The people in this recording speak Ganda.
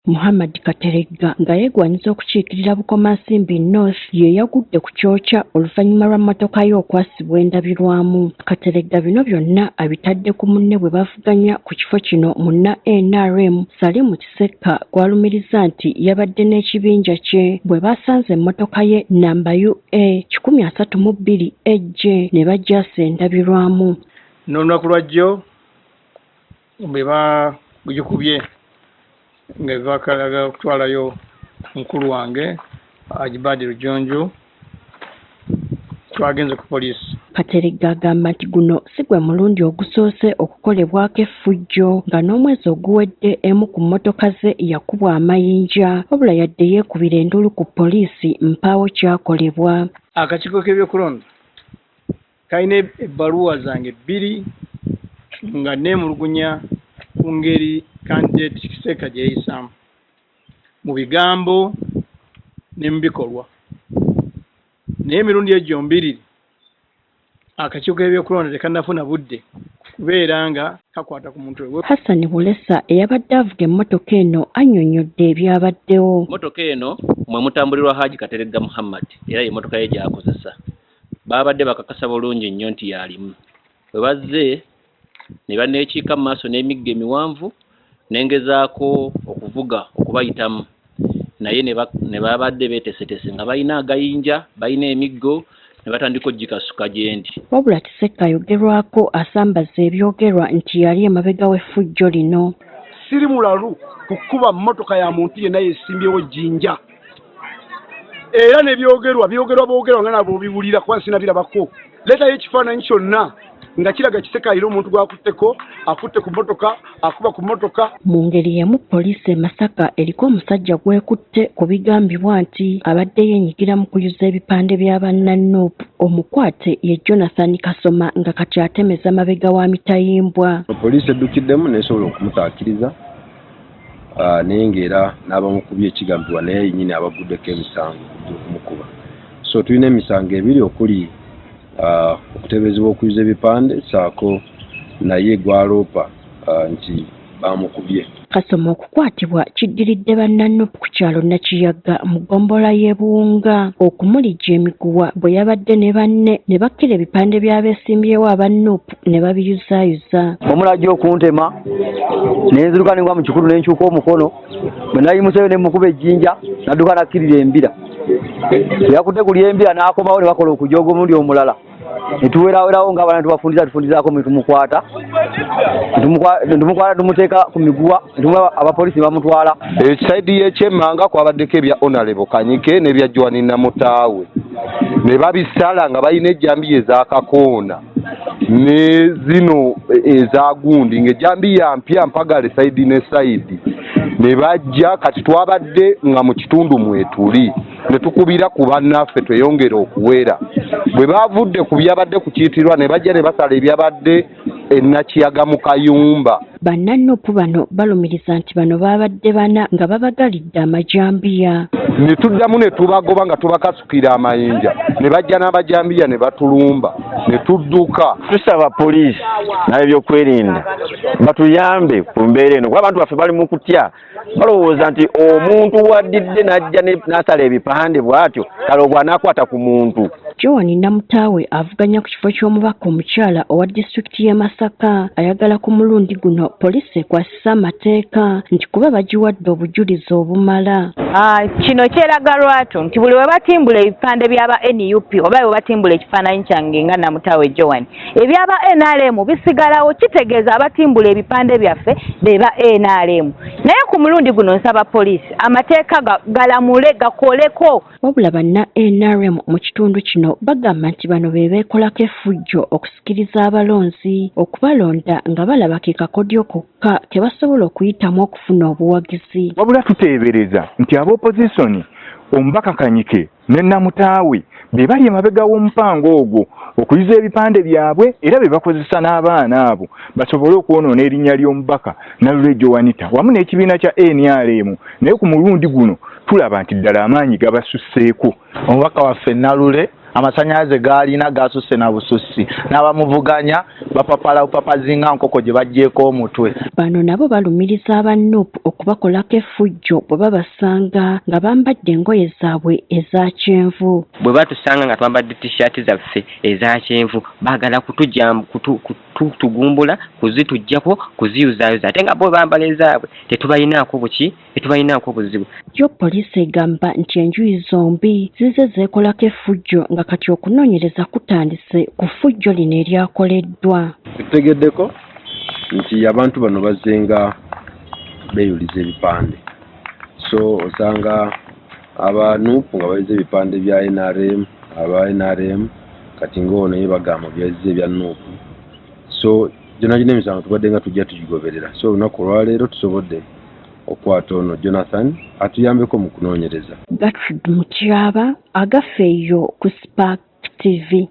Muhammad Kateregga nga yeegwanyiza okukiikirira Bukomansimbi North ye yagudde ku kyokya oluvannyuma lwa mmotoka ye okwasibwa endabirwamu. Kateregga bino byonna abitadde ku munne bwe bavuganya ku kifo kino munna NRM Salim Kisekka gw'alumiriza nti yabadde n'ekibinja kye bwe baasanze emmotoka ye nnamba UA 132 AJ ne bagyasa endabirwamu. N'olunaku lwajjo bwe bagikubye nga bakalaga okutwalayo mukulu wange Haji Badiru Jjunju, twagenze ku poliisi. Kateregga agamba nti guno si gwe mulundi ogusoose okukolebwako effujjo nga n'omwezi oguwedde emu ku mmotoka ze yakubwa amayinja wabula yadde yeekubira enduulu ku poliisi mpaawo kyakolebwa. Akakiiko k'ebyokulonda kalina ebbaluwa zange bbiri nga neemulugunya ku ngeri kandidate Kisekka gye yeeyisaamu mu bigambo ne mu bikolwa, naye emirundi egyo gyombiriri akakiiko k'ebyokulonda tekannafuna budde kubeera nga kakwata ku muntu we. Hassan Bulesa eyabadde avuga emmotoka eno annyonnyodde ebyabaddewo. Mmotoka eno mwe mutambulirwa Haji Kateregga Muhammad era ye mmotoka ye gy'akozesa. Baabadde bakakasa bulungi nnyo nti y'alimu. Bwe bazze ne banneekiika mu maaso n'emiggo emiwanvu ne ngezaako okuvuga okubayitamu naye ne babadde beeteeseteese nga balina agayinja, balina emiggo ne batandika okugikasuka gye ndi. Wabula Kisekka ayogerwako asambaze ebyogerwa nti yali emabega w'effujjo lino. Siri mulalu kukuba mmotoka ya muntu yenna yeesimbyewo jjinja era nebyogerwa byogerwa boogerwa nga nabo obiwulira kuba nsinabirabako. Leetayo ekifaananyi kyonna nga kiraga Kisekka alina omuntu gw'akutteko, akutte ku mmotoka, akuba ku mmotoka. Mu ngeri y'emu poliisi e Masaka eriko omusajja gw'ekutte ku bigambibwa nti abadde yeenyigira mu kuyuza ebipande bya banna-Nup. Omukwate ye Jonathan Kasoma nga kati atemeza mabega wa mitayimbwa. Poliisi eddukiddemu n'esobola okumutaakiriza naye ng'era n'abamukubye ekigambibwa naye yennyini abaguddeko emisango gy'okumukuba. So tulina emisango ebiri okuli okuteeberezebwa okuyuza ebipande ssaako naye gw'aloopa nti baamukubye. Kasoma okukwatibwa kiddiridde banna-Nup ku kyalo Nakiyaga mu ggombolola y'e Buwunga okumulijja emiguwa bwe yabadde ne banne ne bakkira ebipande by'abeesimbyewo aba Nup ne babiyuzaayuza. Omulala okuntema ne nziruka ne ngwa mu kikulu ne nkyuka omukono bwe nayimuseeyo ne mukuba ejjinja n'adduka n'akkirira embira. Yakutte ku ly'embira n'akomawo ne bakola okujooga omulundi omulala. Ne tuwerawerawo ng'abaana tubafundiza tufundizaako ne tumukwata. Ne tumukwata tumuteeka ku miguwa ne tumuwa abapoliisi ne bamutwala. Esaidi y'ekyemmanga kwabaddeko ebya Honorable Kanyike n'ebya Joan Namutaawe ne babisala nga balina ejjambiya ez'akakoona ne zino eza gundi ng'ejjambiya mpya mpagale saidi ne saidi ne bajja. Kati twabadde nga mu kitundu mwetuli ne tukubira ku bannaffe tweyongere okuwera. Bwe baavudde ku byabadde ku Kiitirwa ne bajja ne basala ebyabadde e Nakiyaga mu kayumba. Banna-Nup bano balumiriza nti bano baabadde bana nga babagalidde amajambiya. Ne tuddamu ne tubagoba nga tubakasukira amayinja ne bajja n'abajambiya ne batulumba ne tudduka. Tusaba poliisi n'ab'ebyokwerinda batuyambe ku mbeera eno kuba abantu baffe bali mu kutya, balowooza nti omuntu waddidde n'ajja n'asala ebipande bw'atyo kale ogwo anaakwata ku muntu. Joan Namutaawe avuganya ku kifo ky'omubaka omukyala owa disitulikiti y'e Masaka ayagala ku mulundi guno poliisi ekwasise amateeka nti kuba bagiwadde obujulizi obumala. Kino kyeraga lwatu nti buli we batimbula ebipande by'aba NUP oba bwe batimbula ekifaananyi kyange nga Namutaawe Joan, ebyaba NRM bisigalawo, kitegeeza abatimbula ebipande byaffe be ba NRM. Naye ku mulundi guno nsaba poliisi amateeka galamule gakoleko. Wabula banna NRM mu kitundu kino bagamba nti bano be beekolako effujjo okusikiriza abalonzi okubalonda nga balaba ke kakodyo kokka ke basobola okuyitamu okufuna obuwagizi. Wabula tuteebereza nti ab'opozisoni omubaka Kanyike ne Namutaawe be bali emabega w'omupango ogwo okuyuza ebipande byabwe era be bakozesa n'abaana abo basobole okwonoona erinnya ly'omubaka Nalule Joanita wamu n'ekibiina kya NRM, naye ku mulundi guno tulaba nti ddala amaanyi gabasusseeko. Omubaka waffe Nalule Amasannyalaze g'alina gasusse na busussi, n'abamuvuganya bapapala bupapazi nga nkoko gye baggyeeko omutwe. Bano nabo balumiriza aba Nuupu okubakolako effujjo bwe babasanga nga bambadde engoye zaabwe eza kyenvu. Bwe batusanga nga twambadde t-shirt zaffe eza kyenvu, baagala kutugumbula, kuzituggyako, kuziyuzayuza, ate nga bo bambala ezaabwe tetubalinaako buki, tetubalinaako buzibu. Yo poliisi egamba nti enjuyi zombi zizze zeekolako effujjo nga kati okunoonyereza kutandise ku ffujjo lino eryakoleddwa. Tutegeddeko nti abantu bano bazzenga beeyuliza ebipande, so osanga aba NUP nga bayuza ebipande bya NRM, aba NRM kati ng'ono ye bagamba byazze ebya NUP, so gyonna gyonna emisango tubadde nga tujja tugigoberera, so olunaku olwaleero tusobodde okukwata ono Jonathan atuyambeko mu kunoonyereza. Gertrude Mutyaba, Agafeeyo ku Spark TV.